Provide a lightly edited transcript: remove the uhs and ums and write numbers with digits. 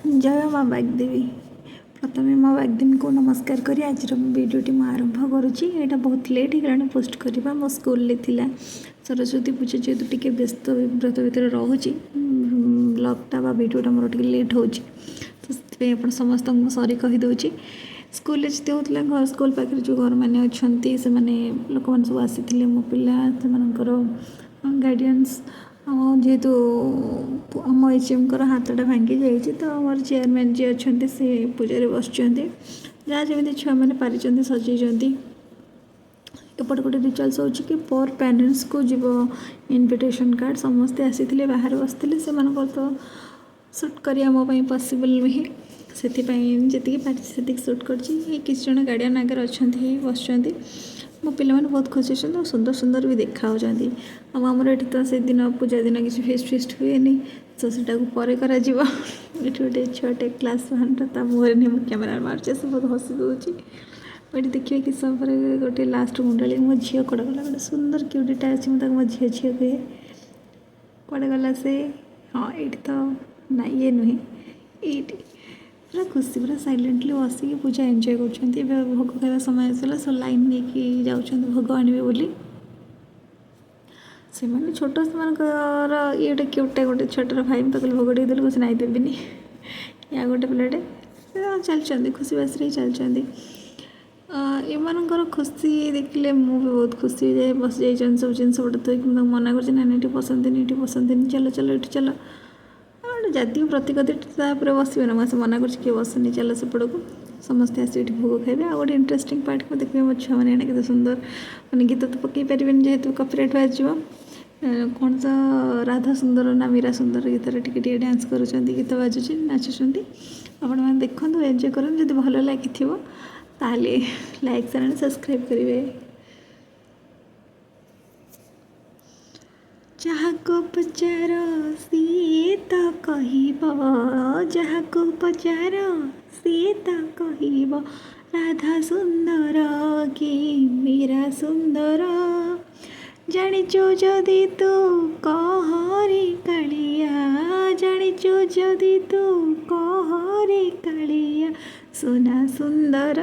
ଜୟ ମା ବାଗ୍ଦେବୀ। ପ୍ରଥମେ ମା ବାଗ୍ଦେବୀଙ୍କୁ ନମସ୍କାର କରି ଆଜିର ଭିଡ଼ିଓଟି ମୁଁ ଆରମ୍ଭ କରୁଛି। ଏଇଟା ବହୁତ ଲେଟ୍ ହେଇଗଲାଣି ପୋଷ୍ଟ କରିବା। ମୋ ସ୍କୁଲରେ ଥିଲା ସରସ୍ୱତୀ ପୂଜା, ଯେହେତୁ ଟିକେ ବ୍ୟସ୍ତ ବିବ୍ରତ ଭିତରେ ରହୁଛି, ବ୍ଲଗ୍ଟା ବା ଭିଡ଼ିଓଟା ମୋର ଟିକେ ଲେଟ୍ ହେଉଛି, ତ ସେଥିପାଇଁ ଆପଣ ସମସ୍ତଙ୍କୁ ମୁଁ ସରି କହିଦେଉଛି। ସ୍କୁଲରେ ଯେତେ ହେଉଥିଲା, ଘର ସ୍କୁଲ ପାଖରେ ଯେଉଁ ଘରମାନେ ଅଛନ୍ତି, ସେମାନେ ଲୋକମାନେ ସବୁ ଆସିଥିଲେ, ମୋ ପିଲା, ସେମାନଙ୍କର ଗାର୍ଡ଼ିଆନ୍ସ। ଆଉ ଯେହେତୁ ଆମ ଏଚ୍ଏମ୍ଙ୍କର ହାତଟା ଭାଙ୍ଗି ଯାଇଛି, ତ ଆମର ଚେୟାରମ୍ୟାନ୍ ଯିଏ ଅଛନ୍ତି ସେ ପୂଜାରେ ବସିଛନ୍ତି। ଯାହା ଯେମିତି ଛୁଆମାନେ ପାରିଛନ୍ତି ସଜେଇଛନ୍ତି। ଏପଟେ ଗୋଟେ ରିଚୁଆଲ୍ସ ହେଉଛି କି ପର୍ ପ୍ୟାରେଣ୍ଟସ୍କୁ ଯିବ ଇନଭିଟେସନ୍ କାର୍ଡ଼। ସମସ୍ତେ ଆସିଥିଲେ, ବାହାରେ ବସିଥିଲେ, ସେମାନଙ୍କର ତ ସୁଟ୍ କରିବା ମୋ ପାଇଁ ପସିବଲ୍ ନୁହେଁ, ସେଥିପାଇଁ ଯେତିକି ପାରିଛି ସେତିକି ସୁଟ୍ କରିଛି। ଏଇ କିଛି ଜଣ ଗାର୍ଡ଼ିଆନ୍ ଆଗରେ ଅଛନ୍ତି, ବସିଛନ୍ତି। ମୋ ପିଲାମାନେ ବହୁତ ଖୁସି ଅଛନ୍ତି ଆଉ ସୁନ୍ଦର ସୁନ୍ଦର ବି ଦେଖାହେଉଛନ୍ତି। ଆଉ ଆମର ଏଠି ତ ସେଦିନ ପୂଜା ଦିନ କିଛି ଫିଷ୍ଟ ଫିଷ୍ଟ ହୁଏନି, ତ ସେଟାକୁ ପରେ କରାଯିବ। ଏଠି ଗୋଟେ ଛୁଆଟେ କ୍ଲାସ୍ ୱାନ୍ର, ତା ମୁହଁରେ ନେଇ ମୁଁ କ୍ୟାମେରା ମାରୁଛି, ସେ ବହୁତ ହସି ଦେଉଛି। ଏଠି ଦେଖିବେ କିଛି ସମୟ ପରେ ଗୋଟେ ଲାଷ୍ଟ ମୁଣ୍ଡାଳି। ମୋ ଝିଅ କୁଆଡ଼େ ଗଲା? ଗୋଟେ ସୁନ୍ଦର କ୍ୟୁଟିଟା ଅଛି, ମୁଁ ତାକୁ ମୋ ଝିଅ ଝିଅ କୁହେ। କୁଆଡ଼େ ଗଲା ସେ? ହଁ, ଏଇଠି ତ ନା, ଇଏ ନୁହେଁ, ଏଇଠି ପୁରା ଖୁସି, ପୁରା ସାଇଲେଣ୍ଟଲି ବସିକି ପୂଜା ଏନ୍ଜୟ କରୁଛନ୍ତି। ଏବେ ଭୋଗ ଖାଇବା ସମୟ ଆସିଲା, ସବୁ ଲାଇନ୍ ନେଇକି ଯାଉଛନ୍ତି ଭୋଗ ଆଣିବେ ବୋଲି। ସେମାନେ ଛୋଟ, ସେମାନଙ୍କର ଇଏ ଗୋଟେ କ୍ୟୁଟ୍ଟା ଗୋଟେ ଛୋଟର ଭାଇ। ମୁଁ ତାକୁ ଭୋଗ ଟିକେ ଦେଲୁ, ସେ ନାଇଁ ଦେବିନି। ଆଉ ଗୋଟେ ପିଲାଟେ ଚାଲିଛନ୍ତି, ଖୁସି ବାସିରେ ହିଁ ଚାଲିଛନ୍ତି। ଏମାନଙ୍କର ଖୁସି ଦେଖିଲେ ମୁଁ ବି ବହୁତ ଖୁସି ହେଇଯାଏ। ବସିଯାଇଛନ୍ତି ସବୁ ଜିନିଷ ଗୋଟେ ଥୋଇକି, ମୁଁ ତାଙ୍କୁ ମନା କରୁଛି, ନାଇଁ ନାଇଁ, ଏଠି ବସନ୍ତିନି, ଏଠି ବସନ୍ତିନି, ଚାଲ ଚାଲ, ଏଠି ଚାଲ। ଗୋଟେ ଜାତୀୟ ପ୍ରତୀକ, ତାପରେ ବସିବେ ନା। ମୁଁ ଆସି ମନା କରୁଛି, କିଏ ବସନି, ଚାଲ ସେପଟକୁ। ସମସ୍ତେ ଆସି ଏଠି ଭୋଗ ଖାଇବେ। ଆଉ ଗୋଟେ ଇଣ୍ଟରେଷ୍ଟିଂ ପାର୍ଟ ମୁଁ ଦେଖିବେ, ମୋ ଛୁଆମାନେ ଏଇନା କେତେ ସୁନ୍ଦର, ମାନେ ଗୀତ ତ ପକାଇ ପାରିବେନି ଯେହେତୁ କପିରାଇଟ୍ ବାଜିଯିବ। କ'ଣ ତ ରାଧା ସୁନ୍ଦର ନା ମୀରା ସୁନ୍ଦର ଗୀତରେ ଟିକେ ଟିକେ ଡ୍ୟାନ୍ସ କରୁଛନ୍ତି, ଗୀତ ବାଜୁଛି, ନାଚୁଛନ୍ତି। ଆପଣମାନେ ଦେଖନ୍ତୁ, ଏନ୍ଜୟ କରନ୍ତୁ। ଯଦି ଭଲ ଲାଗିଥିବ ତାହେଲେ ଲାଇକ୍, ସେୟାର ଆଣ୍ଡ ସବସ୍କ୍ରାଇବ୍ କରିବେ। ଯାହାକୁ ପଚାର ସିଏ ତ କହିବ, ଯାହାକୁ ପଚାର ସିଏ ତ କହିବ, ରାଧା ସୁନ୍ଦର କି ମୀରା ସୁନ୍ଦର। ଜାଣିଛୁ ଯଦି ତୁ କହରେ କାଳିଆ, ଜାଣିଛୁ ଯଦି ତୁ କହରେ କାଳିଆ, ସୁନା ସୁନ୍ଦର।